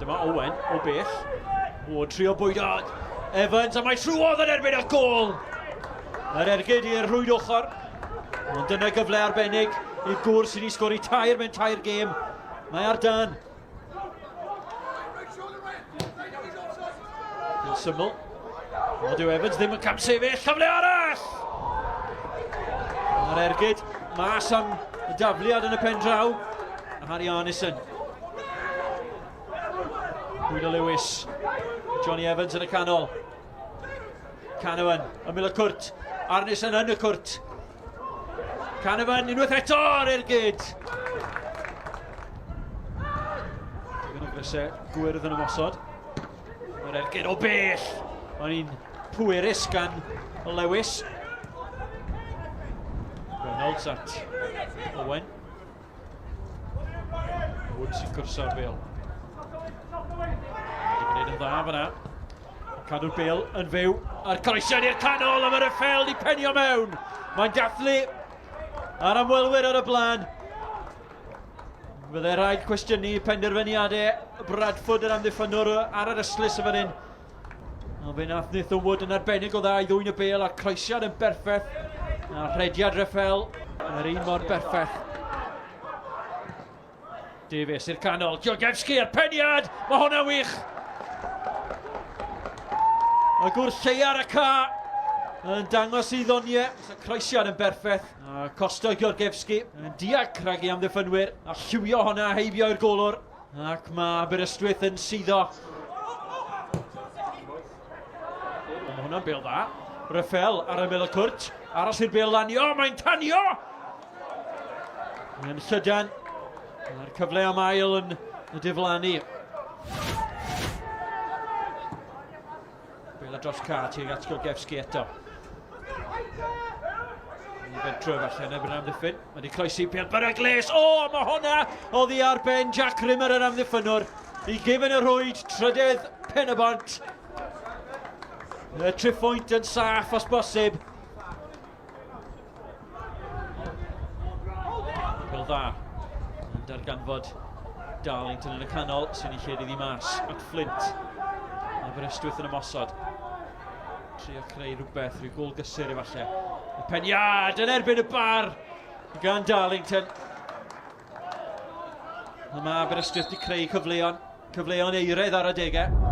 Dyma Owen o bell. O, trio bwydo Evans, a mae trwodd yn erbyn y gol! Yr ergyd i'r rhwyd ochr. Ond dyna gyfle arbennig i'r gŵr sydd wedi sgori tair mewn tair gêm. Mae ar dan. Yn syml. Ond dyw Evans ddim yn camsefyll. Cyfle arall! Mae'r ergyd mas am y dafliad yn y pen draw. A Harry Arnison. Bwydo Lewis. Johnny Evans yn y canol. Canavan, ymyl y cwrt. Arnison yn y cwrt. Canavan unwaith eto ar ergyd. Digon o grysau gwyrdd yn ymosod. Mae'r ergyd o bell. Mae'n un pwerus gan Lewis. Reynolds at Owen. Wood sy'n cwrso'r bel. Wedi gwneud yn dda fyna. Cadw'r bel yn fyw. A'r croesiad i'r canol a mae'r Effel di penio mewn. Mae'n dathlu a'r ymwelwyr ar y blaen. Fydde rhaid cwestiynu penderfyniadau Bradford yr amddiffynnwr ar yr ystlys y fan hyn. Ond fe nath Nathan Wood yn arbennig o dda i ddwyn y bel a croesiad yn berffaith. A rhediad Rafael yr un mor berffaith. Davies i'r canol, Georgievski a'r peniad! Mae hwnna'n wych! Y gŵr lleia ar y ca yn dangos i ddoniau. Y croesiad yn berffaith. A Costa Georgievski yn diac rhag ei amddiffynwyr a lliwio hwnna heibio i'r golwr. Ac mae Aberystwyth yn suddo. Mae hwnna'n bel dda. Rafael ar ymyl y cwrt. Aros i'r bel lanio. Mae'n tanio! Yn llydan. Mae'r cyfle am ail yn y diflannu. Bela dros ca tuag at Georgievski eto. I fentro falle yn erbyn amddiffyn. Mae wedi croesi pêl beryglus. O, mae hwnna oddi ar ben Jack Rimmer yr amddiffynwr. I gefn y rhwyd, trydedd pen y bont. Y triphwynt yn saff os bosib. Pel dda yn darganfod Darlington yn y canol sy'n ei lled iddi mas at Flint. Aberystwyth yn ymosod. Trio creu rhywbeth, rhyw gol gysur efallai. Y peniad yn erbyn y bar gan Darlington. Mae Aberystwyth wedi creu cyfleon, cyfleon eiredd ar adegau.